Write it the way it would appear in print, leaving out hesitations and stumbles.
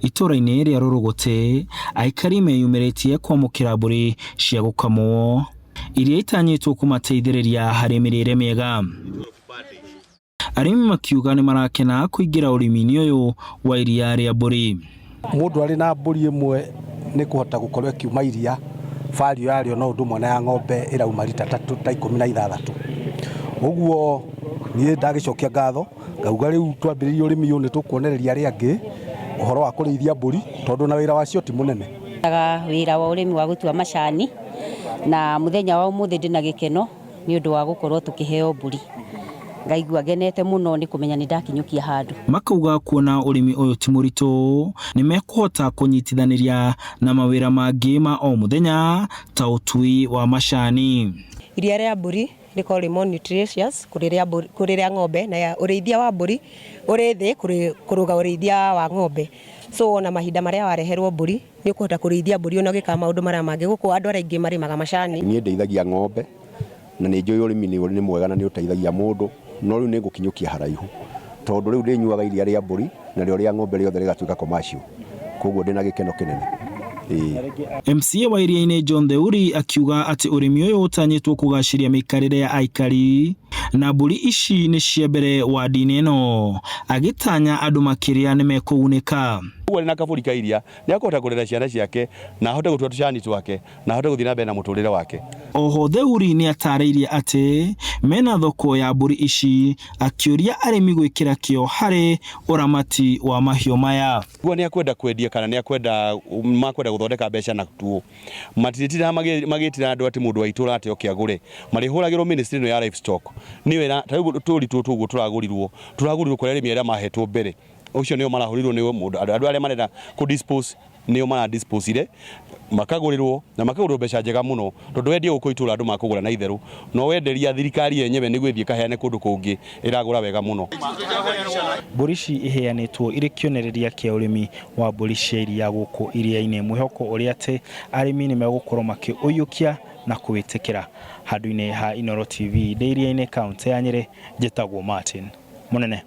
Itũra-inĩ rĩa Rũrũgũtĩ, aikari meyumĩrĩtie kwamũkĩra mbũri cia gũkamwo iria itanyĩtwo kũmateithĩrĩria harĩ mĩrĩre mĩega. Arĩmi makiuga nĩ marakena kũingĩra ũrĩmi-inĩ ũyũ wa iria rĩa mbũri. Mũndũ arĩ na mbũri ĩmwe nĩ kũhota gũkorwo ĩkiuma iria value yarĩo no ũndũ ũmwe na ya ng'ombe ĩrauma rita ta 16. Ũguo niĩ ndagĩcokia ngatho ngauga rĩu twambĩrĩria ũrĩmi ũyũ nĩ tũkuonereria arĩa angĩ ũhoro wa kũrĩithia mbũri tondũ na wĩra wacio ti mũnene. Wĩra wa ũrĩmi wa gũtua macani na mũthenya wa ũmũthĩ ndĩna gĩkeno nĩ ũndũ wa gũkorwo tũkĩheo mbũri. Ngaigua ngenete mũno nĩ kũmenya nĩ ndakinyũkia handũ. Makauga kuona ũrĩmi ũyũ ti mũritũ nĩ mekũhota kũnyitithanĩria na mawĩra mangĩ ma o mũthenya ta ũtui wa macani. Iria rĩa mbũri rĩkoragwo rĩ more nutritious kũrĩ rĩa ng'ombe na ũrĩithia wa mbũri ũrĩ thĩ kũrũga ũrĩithia wa ng'ombe. So ona mahinda marĩa wareherwo mbũri nĩ ũkũhota kũrĩithia mbũri ona ũgĩkaga maũndũ marĩa mangĩ. Gũkũ andũ arĩa aingĩ marĩmaga macani. Niĩ ndĩithagia ng'ombe na nĩ njũĩ ũrĩmi nĩ mwega na nĩ ũteithagia mũndũ, no rĩu nĩ ngũkinyũkia haraihu tondũ rĩu ndĩnyuaga iria rĩa mbũri narĩo rĩa ng'ombe rĩothe rĩgatuĩka commercial, koguo ndĩna gĩkeno kĩnene. Ĩĩ. MCA wa Iriainĩ John Theuri akiuga atĩ ũrĩmi ũyũ ũtanyĩtwo kũgacĩria mĩikarĩre ya aikari na mbũri ici nĩ cia mbere wandi-inĩ ĩno, agĩtanya andũ makĩria nĩ mekũgunĩka. Ũguo arĩ na kabũri ka iria nĩ akũhota kũrera ciana ciake na ahote gũtua tũcani twake na ahote gũthiĩ na mbere na mũtũrĩre wake. Oho Theuri nĩatarĩirie atĩ mena thoko ya mbũri ici akĩũria arĩmi gwĩkĩra kĩo harĩ ũramati wa mahiũ maya. Ũguo nĩ akwenda kwendia kana nĩ akwenda makwenda gũthondeka mbeca na tuo matirĩtindaga magĩtĩra andũ atĩ mũndũ wa itũra atĩ oke agũre marĩhũragĩrwo ministry ĩno ya livestock nĩyo ĩra ta rĩu tũri tũtũ ũguo tũragũrirwo tũragũrirwo kũrĩ arĩmi arĩa mahetwo mbere ũcio nĩo marahũrirwo nĩ mũndũ andũ arĩa marenda kũ dispose nĩo mara dispose makagũrĩrwo na makagũrĩrwo mbeca njega mũno tondũ wendia gũkũ itũra andũ makũgũra na itherũ no wenderia thirikari yenyewe nĩguo ĩthiĩ ĩkaheane kũndũ kũngĩ ĩragũra wega mũno. Mbũri ici iheanĩtwo irĩ kĩonereria kĩa ũrĩmi wa mbũri cia iria gũkũ iria-inĩ, mwĩhoko ũrĩa atĩ arĩmi nĩ megũkorwo makĩũiyũkia na kũwĩtĩkĩra. Handũ-inĩ ha Inooro TV ndĩ iria-inĩ kaũntĩ ya Nyĩrĩ, njĩtagwo Martin Mũnene.